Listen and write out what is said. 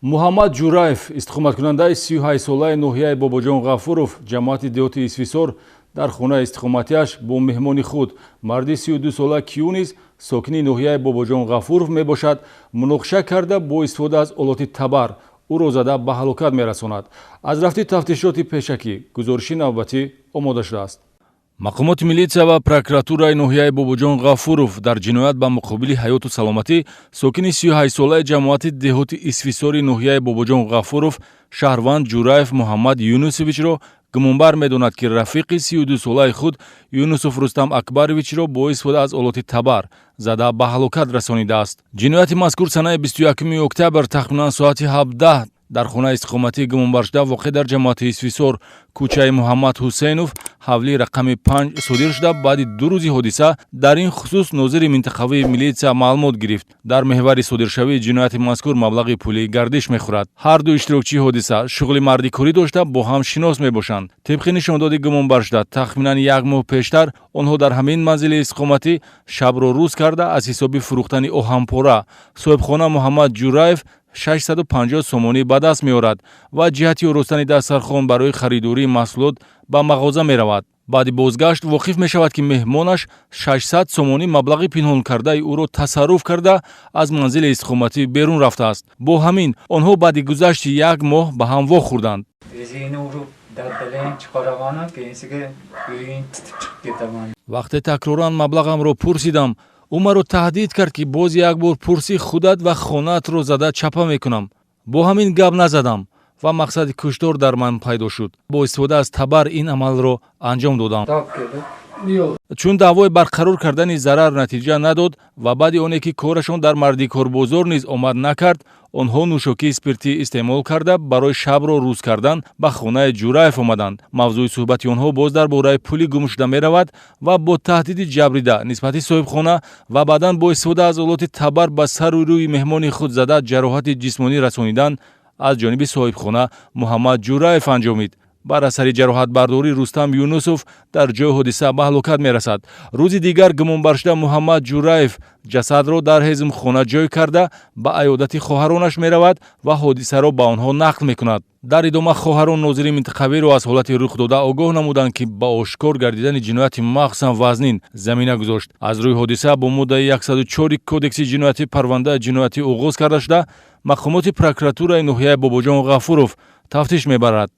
Муҳаммад Ҷураев, истиқоматкунандаи 38-солаи ноҳияи Бобоҷон Ғафуров, ҷамоати деҳоти Исфисор, дар хонаи истиқоматиаш бо меҳмони худ, марди 32-сола, ки ӯ низ сокини ноҳияи Бобоҷон Ғафуров мебошад, муноқиша карда, бо истифода аз олоти табар ӯро зада ба ҳалокат мерасонад. Аз рафти тафтишоти пешакӣ гузориши навбатӣ омода шудааст. Мақомоти милитсия ва прокуратураи ноҳияи Бобоҷон Ғафуров дар ҷиноят ба муқобили ҳаёту саломатӣ сокини 38-солаи ҷамоати деҳоти Исфисори ноҳияи Бобоҷон Ғафуров, шаҳрванд Ҷураев Муҳаммад Юнусовичро гумонбар медонад, ки рафиқи 32-солаи худ Юнусов Рустам Акбаровичро бо истифода аз олоти табар зада ба ҳалокат расонидааст. Ҷинояти мазкур санаи 21 октябр тахминан соати 17 дар хонаи истиқоматии гумонбаршуда, воқеъ дар ҷамоати Исфисор, кӯчаи Муҳаммад Ҳусейнов, ҳавлии рақами 5 содир шуда, баъди 2 рӯзи ҳодиса дар ин хусус нозири минтақавии милитсия маълумот гирифт. Дар меҳвари содиршавии ҷинояти мазкур маблағи пулӣ гардиш мехӯрад. Ҳар ду иштирокчии ҳодиса шуғли мардикорӣ дошта, бо ҳам шинос мебошанд. Тибқи нишондоди гумонбаршуда, тахминан як моҳ пештар онҳо дар ҳамин манзили истиқоматӣ шабро рӯз карда, аз ҳисоби фурӯхтани оҳанпора соҳибхона Муҳаммад Ҷураев 650 сомонӣ ба даст меорад ва ҷиҳати оростани дастархон барои харидории маҳсулот ба мағоза меравад. Баъди бозгашт воқиф мешавад, ки меҳмонаш 600 сомонӣ маблағи пинҳонкардаи ӯро тасарруф карда, аз манзили истиқоматӣ берун рафтааст. Бо ҳамин онҳо баъди гузашти як моҳ ба ҳам вохӯрданд. O'zingni urib dabdalang chiqaraman, keyinsiga uying titib chiqib ketaman. Вақте такроран маблағамро пурсидам, ӯ маро таҳдид кард, ки боз як бор пурсӣ, худат ва хонаатро зада чапа мекунам. Бо ҳамин гап назадам ва мақсади куштор дар ман пайдо шуд. Бо истифода аз табар ин амалро анҷом додам. Тоб kelib Чун даъвои барқарор кардани зарар натиҷа надод ва баъди оне ки корашон дар мардикорбозор низ омад накард, онҳо нӯшокии спиртӣ истеъмол карда, барои шабро рӯз кардан ба хонаи Ҷураев омаданд. Мавзӯи суҳбати онҳо боз дар бораи пули гумшуда меравад ва бо таҳдиди ҷабрида нисбати соҳибхона ва баъдан бо истифода аз олоти табар ба сару рӯи меҳмони худ зада ҷароҳати ҷисмонӣ расонидан аз ҷониби соҳибхона Муҳаммад Ҷураев анҷомид. Бар асари ҷароҳатбардорӣ Рустам Юнусов дар ҷои ҳодиса ба ҳалокат мерасад. Рӯзи дигар гумонбаршуда Муҳаммад Ҷураев ҷасадро дар ҳезумхона ҷой карда, ба аёдати хоҳаронаш меравад ва ҳодисаро ба онҳо нақл мекунад. Дар идома хоҳарон нозири минтақавиро аз ҳолати рухдода огоҳ намуданд, ки ба ошкор гардидани ҷинояти махсусан вазнин замина гузошт. Аз рӯи ҳодиса бо моддаи 104 Кодекси ҷиноятӣ парвандаи ҷиноятӣ оғоз карда шуда, мақомоти прокуратураи ноҳияи Бобоҷон Ғафуров тафтиш мебарад.